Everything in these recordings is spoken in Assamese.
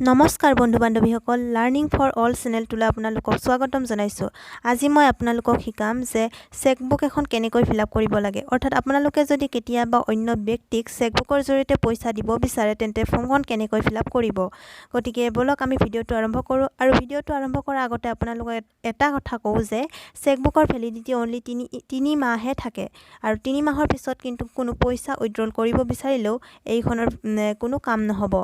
নমস্কাৰ বন্ধু বান্ধৱীসকল, লাৰ্ণিং ফৰ অল চেনেলটোলৈ আপোনালোকক স্বাগতম জনাইছোঁ। আজি মই আপোনালোকক শিকাম যে চেকবুক এখন কেনেকৈ ফিল আপ কৰিব লাগে। অৰ্থাৎ আপোনালোকে যদি কেতিয়াবা অন্য ব্যক্তিক চেকবুকৰ জৰিয়তে পইচা দিব বিচাৰে, তেন্তে ফৰ্মখন কেনেকৈ ফিল আপ কৰিব। গতিকে ব'লক, আমি ভিডিঅ'টো আৰম্ভ কৰোঁ। আৰু ভিডিঅ'টো আৰম্ভ কৰাৰ আগতে আপোনালোকক এটা কথা কওঁ যে চেকবুকৰ ভেলিডিটি অনলি 3 মাহহে থাকে আৰু 3 মাহৰ পিছত কিন্তু কোনো পইচা উইড্ৰল কৰিব বিচাৰিলেও এইখনৰ কোনো কাম নহ'ব।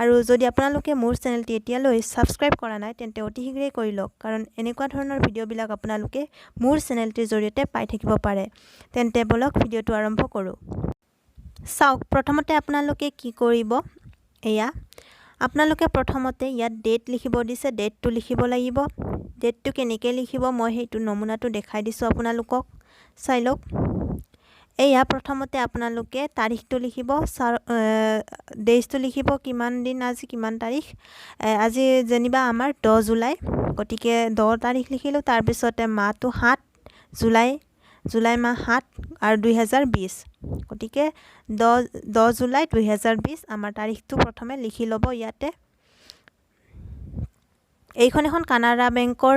আৰু যদি আপোনালোকে মোৰ চেনেলটি এতিয়ালৈ ছাবস্ক্ৰাইব কৰা নাই, তেন্তে অতি শীঘ্ৰেই কৰি লওক, কাৰণ এনেকুৱা ধৰণৰ ভিডিঅ'বিলাক আপোনালোকে মোৰ চেনেলটিৰ জৰিয়তে পাই থাকিব পাৰে। তেন্তে ব'লক, ভিডিঅ'টো আৰম্ভ কৰোঁ। চাওক, প্ৰথমতে আপোনালোকে কি কৰিব? এয়া আপোনালোকে প্ৰথমতে ইয়াত ডেট লিখিব দিছে, ডেটটো লিখিব লাগিব। ডেটটো কেনেকৈ লিখিব, মই সেইটো নমুনাটো দেখাই দিছোঁ আপোনালোকক, চাই লওক। এয়া প্ৰথমতে আপোনালোকে তাৰিখটো লিখিব, ডেজটো লিখিব, কিমান দিন, আজি কিমান তাৰিখ। আজি যেনিবা আমাৰ 10 জুলাই, গতিকে 10 তাৰিখ লিখিলোঁ। তাৰপিছতে মাহটো 7, জুলাই, জুলাই মাহ 7 আৰু 2020। গতিকে 10 জুলাই 2020 আমাৰ তাৰিখটো প্ৰথমে লিখি ল'ব ইয়াতে। এইখন এখন কানাড়া বেংকৰ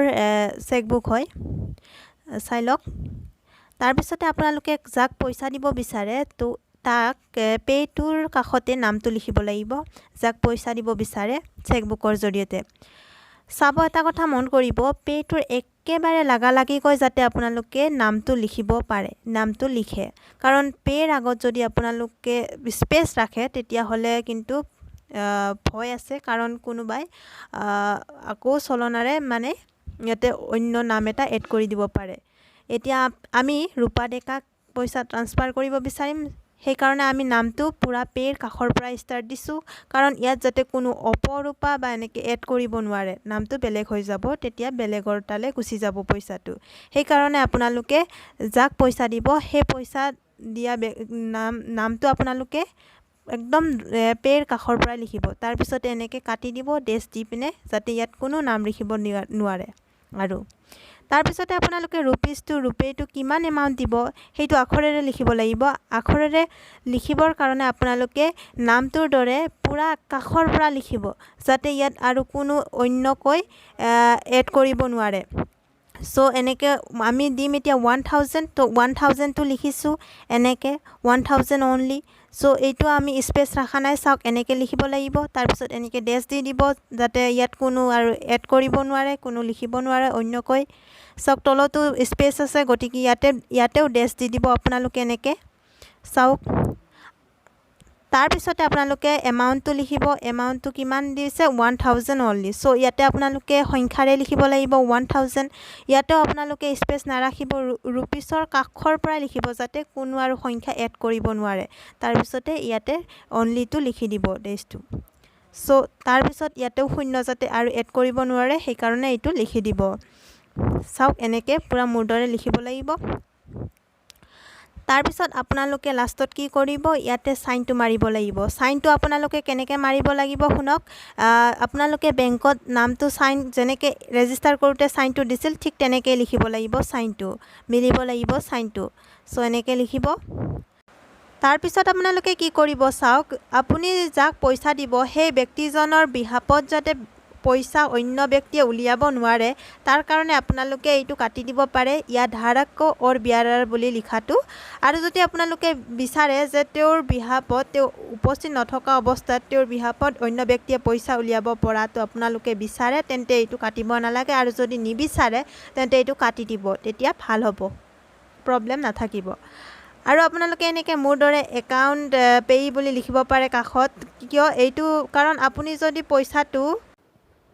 চেকবুক হয়, চাই লওক। তাৰপিছতে আপোনালোকে যাক পইচা দিব বিচাৰে, তো তাক পে'টোৰ কাষতে নামটো লিখিব লাগিব, যাক পইচা দিব বিচাৰে চেকবুকৰ জৰিয়তে। চাব, এটা কথা মন কৰিব, পে'টোৰ একেবাৰে লাগালাগিকৈ যাতে আপোনালোকে নামটো লিখিব পাৰে, নামটো লিখে। কাৰণ পে'ৰ আগত যদি আপোনালোকে স্পেচ ৰাখে, তেতিয়াহ'লে কিন্তু ভয় আছে, কাৰণ কোনোবাই আকৌ চলনাৰে মানে ইয়াতে অন্য নাম এটা এড কৰি দিব পাৰে। এতিয়া আমি ৰূপা ডেকাক পইচা ট্ৰান্সফাৰ কৰিব বিচাৰিম, সেইকাৰণে আমি নামটো পূৰা পে'ৰ কাষৰ পৰা ষ্টাৰ্ট দিছোঁ, কাৰণ ইয়াত যাতে কোনো অপৰূপা বা এনেকৈ এড কৰিব নোৱাৰে, নামটো বেলেগ হৈ যাব, তেতিয়া বেলেগৰ তালৈ গুচি যাব পইচাটো। সেইকাৰণে আপোনালোকে যাক পইচা দিব, সেই পইচা দিয়া নামটো আপোনালোকে একদম পে'ৰ কাষৰ পৰাই লিখিব। তাৰপিছতে এনেকৈ কাটি দিব ডেছ দি পিনে, যাতে ইয়াত কোনো নাম লিখিব নোৱাৰে। আৰু তাৰপিছতে আপোনালোকে ৰুপিজটো, ৰুপেটো কিমান এমাউণ্ট দিব, সেইটো আখৰেৰে লিখিব লাগিব। আখৰেৰে লিখিবৰ কাৰণে আপোনালোকে নামটোৰ দৰে পূৰা কাষৰ পৰা লিখিব, যাতে ইয়াত আৰু কোনো অন্যকৈ এড কৰিব নোৱাৰে। চ' এনেকৈ আমি দিম এতিয়া 1000, ত' 1000টো লিখিছোঁ এনেকৈ, 1000 অনলি। চ' এইটো আমি স্পেচ ৰখা নাই, চাওক, এনেকৈ লিখিব লাগিব। তাৰপিছত এনেকৈ ডেছ দি দিব, যাতে ইয়াত কোনো আৰু এড কৰিব নোৱাৰে, কোনো লিখিব নোৱাৰে অন্যকৈ। চাওক, তলতো স্পেচ আছে, গতিকে ইয়াতেও ডেছ দি দিব আপোনালোকে এনেকৈ, চাওক। তাৰপিছতে আপোনালোকে এমাউণ্টটো লিখিব। এমাউণ্টটো কিমান দিছে? 1000 অনলি। চ' ইয়াতে আপোনালোকে সংখ্যাৰে লিখিব লাগিব, 1000। ইয়াতেও আপোনালোকে স্পেচ নাৰাখিব, ৰুপিছৰ কাষৰ পৰাই লিখিব, যাতে কোনো আৰু সংখ্যা এড কৰিব নোৱাৰে। তাৰপিছতে ইয়াতে অনলিটো লিখি দিব, ডেছটো। চ' তাৰপিছত ইয়াতেও শূন্য যাতে আৰু এড কৰিব নোৱাৰে, সেইকাৰণে এইটো লিখি দিব। চাওক, এনেকৈ পূৰা মোৰ দৰে লিখিব লাগিব। তাৰপিছত আপোনালোকে লাষ্টত কি কৰিব? ইয়াতে চাইনটো মাৰিব লাগিব। চাইনটো আপোনালোকে কেনেকৈ মাৰিব লাগিব, শুনক। আপোনালোকে বেংকত নামটো চাইন যেনেকৈ ৰেজিষ্টাৰ কৰোঁতে চাইনটো দিছিল, ঠিক তেনেকৈ লিখিব লাগিব। চাইনটো মিলিব লাগিব চাইনটো। চ' এনেকৈ লিখিব। তাৰপিছত আপোনালোকে কি কৰিব চাওক, আপুনি যাক পইচা দিব, সেই ব্যক্তিজনৰ বিহাফত যাতে পইচা অন্য ব্যক্তিয়ে উলিয়াব নোৱাৰে, তাৰ কাৰণে আপোনালোকে এইটো কাটি দিব পাৰে, ইয়াত ধাৰক অৰ বিয়াৰাৰ বুলি লিখাটো। আৰু যদি আপোনালোকে বিচাৰে যে তেওঁৰ বিহাফত, তেওঁ উপস্থিত নথকা অৱস্থাত তেওঁৰ বিহাফত অন্য ব্যক্তিয়ে পইচা উলিয়াব পৰাটো আপোনালোকে বিচাৰে, তেন্তে এইটো কাটিব নালাগে। আৰু যদি নিবিচাৰে, তেন্তে এইটো কাটি দিব, তেতিয়া ভাল হ'ব, প্ৰব্লেম নাথাকিব। আৰু আপোনালোকে এনেকৈ মোৰ দৰে একাউণ্ট পেয়ী বুলি লিখিব পাৰে কাষত। কিয় এইটো? কাৰণ আপুনি যদি পইচাটো,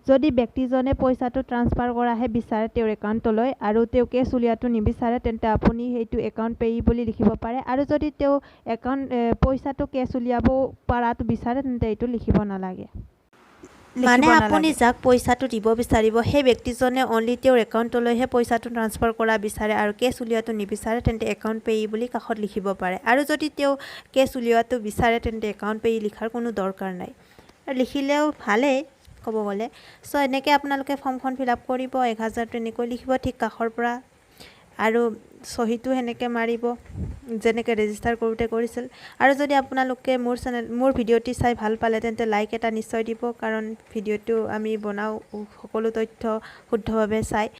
যদি ব্যক্তিজনে পইচাটো ট্ৰান্সফাৰ কৰাহে বিচাৰে তেওঁৰ একাউণ্টলৈ আৰু তেওঁ কেছ উলিওৱাটো নিবিচাৰে, তেন্তে আপুনি সেইটো একাউণ্ট পেয়ী বুলি লিখিব পাৰে। আৰু যদি তেওঁ একাউণ্ট পইচাটো কেছ উলিয়াব পৰাটো বিচাৰে, তেন্তে এইটো লিখিব নালাগে। মানে আপুনি যাক পইচাটো দিব বিচাৰিব, সেই ব্যক্তিজনে অনলি তেওঁৰ একাউণ্টলৈহে পইচাটো ট্ৰান্সফাৰ কৰা বিচাৰে আৰু কেছ উলিওৱাটো নিবিচাৰে, তেন্তে একাউণ্ট পেয়ী বুলি কাষত লিখিব পাৰে। আৰু যদি তেওঁ কেছ উলিওৱাটো বিচাৰে, তেন্তে একাউণ্ট পেয়ী লিখাৰ কোনো দৰকাৰ নাই, আৰু লিখিলেও ভালেই ক'ব গ'লে। চ' এনেকৈ আপোনালোকে ফৰ্মখন ফিল আপ কৰিব। 1000টো এনেকৈ লিখিব ঠিক কাষৰ পৰা আৰু চহীটো সেনেকৈ মাৰিব। যেনেকৈ ৰেজিষ্টাৰ কৰোঁতে কৰিছিল। আৰু যদি আপোনালোকে মোৰ চেনেল, মোৰ ভিডিঅ'টি চাই ভাল পালে, তেন্তে লাইক এটা নিশ্চয় দিব, কাৰণ ভিডিঅ'টো আমি বনাওঁ সকলো তথ্য শুদ্ধভাৱে চাই।